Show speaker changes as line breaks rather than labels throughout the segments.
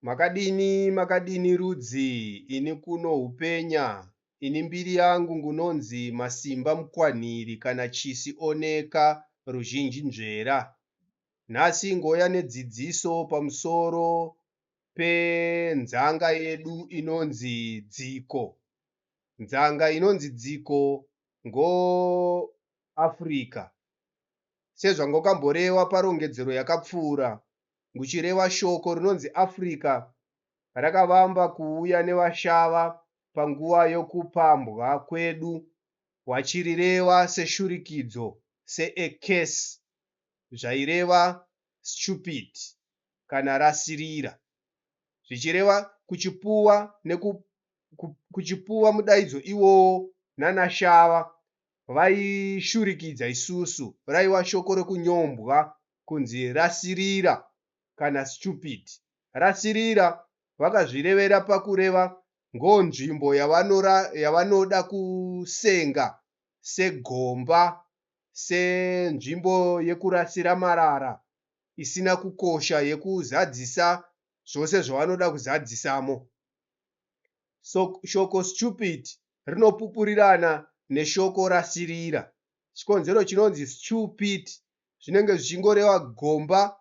Makadini makadini rudzi ini kuno hupenya ini mbiri yangu ngunonzi Masimba Mukwanhiri kana Chisi Oneka ruzhinji nzvera. Nhasi ngouya nedzidziso pamusoro penzanga yedu inonzi dziko. Nzanga inonzi dziko ngoAfrica. Sezvangokamborewa parongedzero yakapfuura, nguchireva shoko rinonzi Africa rakavamba kuuya nevaShava panguva yokupambwa kwedu vachirireva seshurikidzo se a curse zvaireva stupid kana rasirira zvichireva kuchipuwa neku, kuchipuwa mudaidzo iwowo nanaShava vaishurikidza isusu raiva shoko rekunyombwa kunzi rasirira kana stupid. Rasirira vakazvirevera pakureva ngonzvimbo yavanoda kusenga segomba, senzvimbo yekurasira marara isina kukosha yekuzadzisa zvose zvavanoda kuzadzisamo. So, shoko stupid rinopupurirana neshoko rasirira. Chikonzero chinonzi stupid zvinenge zvichingoreva gomba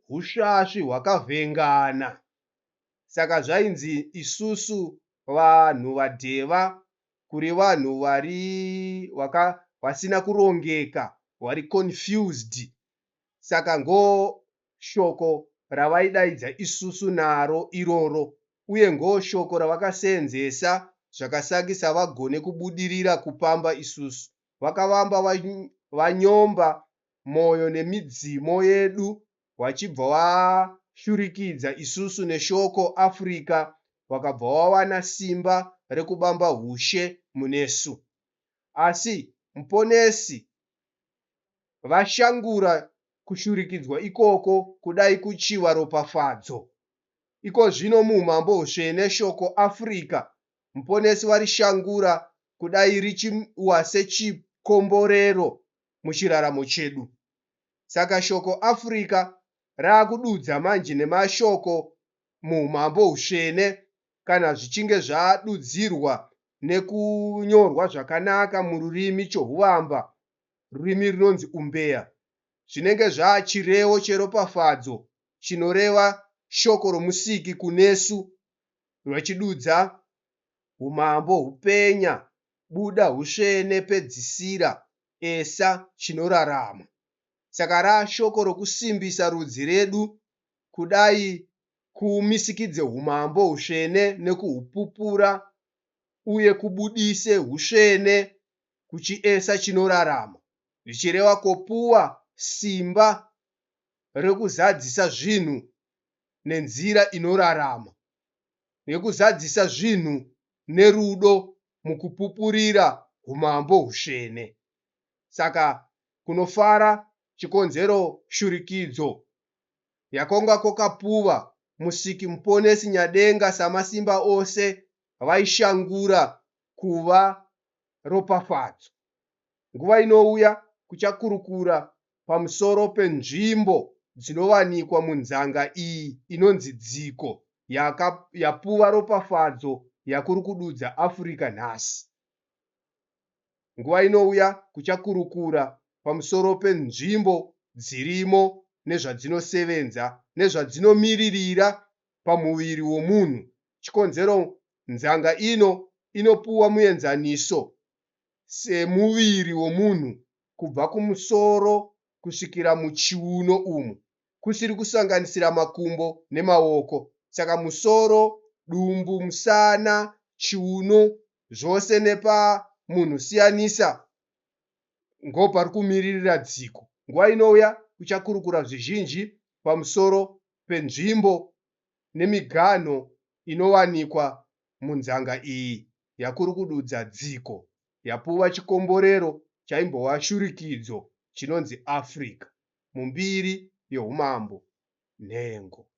rehusvasvi hwakavhengana. Saka zvainzi isusu vanhu vadheva kuri vanhu vari waka, vasina kurongeka vari confused. Saka ngoshoko ravaidaidza isusu naro iroro uye ngoshoko ravakaseenzesa zvakasakisa vagone kubudirira kupamba isusu. Vakavamba vanyomba mwoyo nemidzimo yedu vachibva vashurikidza isusu neshoko Africa vakabva vawana simba rekubamba hushe munesu. Asi Muponesi vashangura kushurikidzwa ikoko kudai kuchiva ropafadzo. Iko zvino muumambo hutsvene shoko Africa Muponesi varishangura kudai richiwa sechikomborero muchiraramo chedu. Saka shoko Africa raakududza manje nemashoko muumambo hutsvene kana zvichinge zvadudzirwa nekunyorwa zvakanaka mururimi chohuvamba, rurimi runonzi umbeya. Zvinenge zvaachirevo cheropafadzo chinoreva shoko romusiki kunesu rwechidudza umambo hupenya buda husvene pedzisira esa chinorarama. Saka raashoko rokusimbisa rudzi redu kudai kumisikidze umambo husvene nekuhupupura uye kubudise husvene kuchiesa chinorarama zvichireva kopuwa simba rekuzadzisa zvinhu nenzira inorarama nekuzadzisa zvinhu nerudo mukupupurira umambo husvene. Saka kunofara chikonzero shurikidzo yakonga kokapuva Musiki Muponesi Nyadenga Samasimba ose vaishangura kuva ropafadzo. Nguva inouya kuchakurukura pamusoro penzvimbo dzinowanikwa munzanga iyi inonzi dziko yapuva ropafadzo yakuri kududza Africa nhasi. Nguva inouya kuchakurukura pamusoro penzvimbo dzirimo nezvadzinosevenza nezvadzinomiririra pamuviri womunhu. Chikonzero nzanga ino inopuwa muenzaniso semuviri womunhu kubva kumusoro kusvikira muchiuno umu kusiri kusanganisira makumbo nemaoko. Saka musoro, dumbu, musana, chiuno zvose nepamunhu siyanisa ngopari kumiririra dziko. Nguva inouya kuchakurukura zvizhinji pamusoro penzvimbo nemiganho inowanikwa munzanga iyi yakuri kududza dziko yapuwa chikomborero chaimbova shurikidzo chinonzi Africa mumbiri youmambo nhengo.